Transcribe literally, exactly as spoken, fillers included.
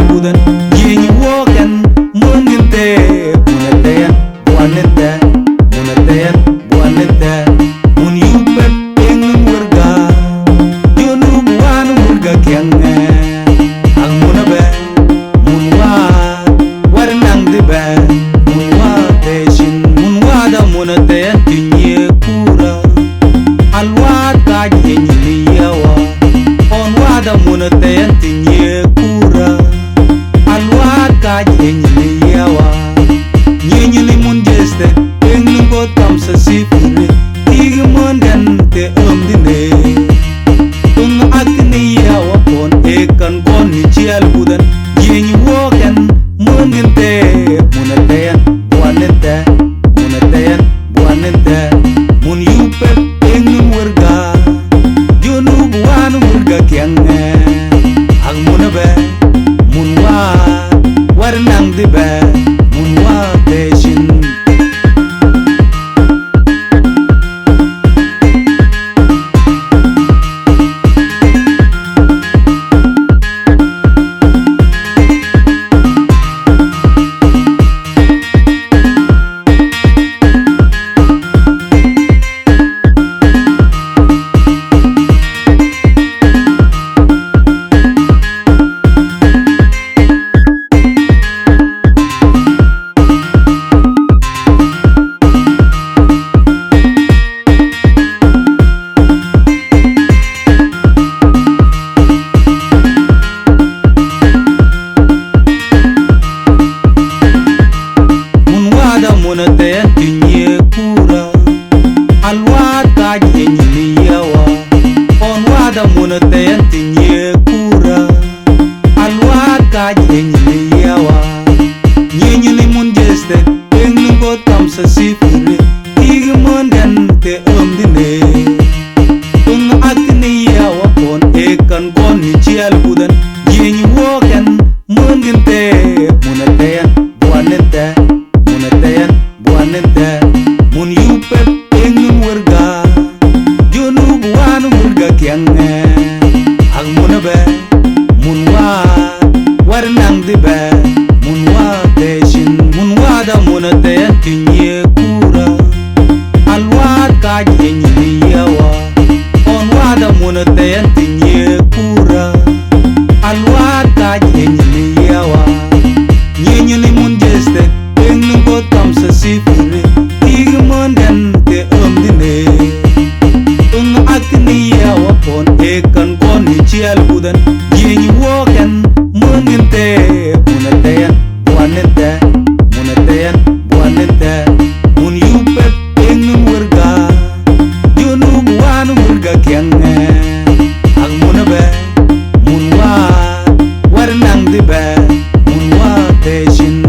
Budan, yinyi woken, munginte, munatén, buaninte, munatén, buaninte, mun yupe, engin wurga, yunu buan wurga kiange, ang munabe, mun wa, war nang dibe, mun wa teshin, mun wa da munatén, tinye kura, alwat ka yenyi ni yawa. On wada munatén tinye kura. Alwat ka yenyi ni yawa. Nyenyi ni mun jeste, engin got kam sa sifiri. Tigi mun den te om dine. Tung ak ni yawa kon ekan gon ni chial budan. Yenyi woken, munginte, munatén, buaninte, munatén. Buaninte, mun yupe, engin wurga, yunu buan wurga kiange, ang munabe, mun wa, war nang dibe, mun wa teshin. Mun wada munatén tinye kura. Alwat ka yenyi ni yawa. On wada munatén tinye kura. Alwat ka yenyi ni yawa. Nyenyi ni mun jeste, engin got kam sa sifiri. Tigi mun den te om dine. Tung ak ni yawa kon ekan gon ni chial budan. Yenyi woken, munginte, munatén, buaninte, munatén, buaninte, mun yupe, engin wurga, yunu buan wurga kiange, ang munabe, mun wa, war nang dibe, mun wa teshin, mun wada munatén tinye kura. Alwat ka yenyi ni yawa. On wada munatén tinye kura. Alwat ka yenyi ni yawa. Nyenyi ni mun jeste, engin got kam sa sifiri. Tigi mun den te om dine. Tung ak ni yawa kon ekan gon ni chial budan. Yenyi woken, munginte, munatén, buaninte, munatén, buaninte, mun yupe, engin wurga, yunu buan wurga kiange, ang munabe, mun wa, war nang dibe, mun wa teshin,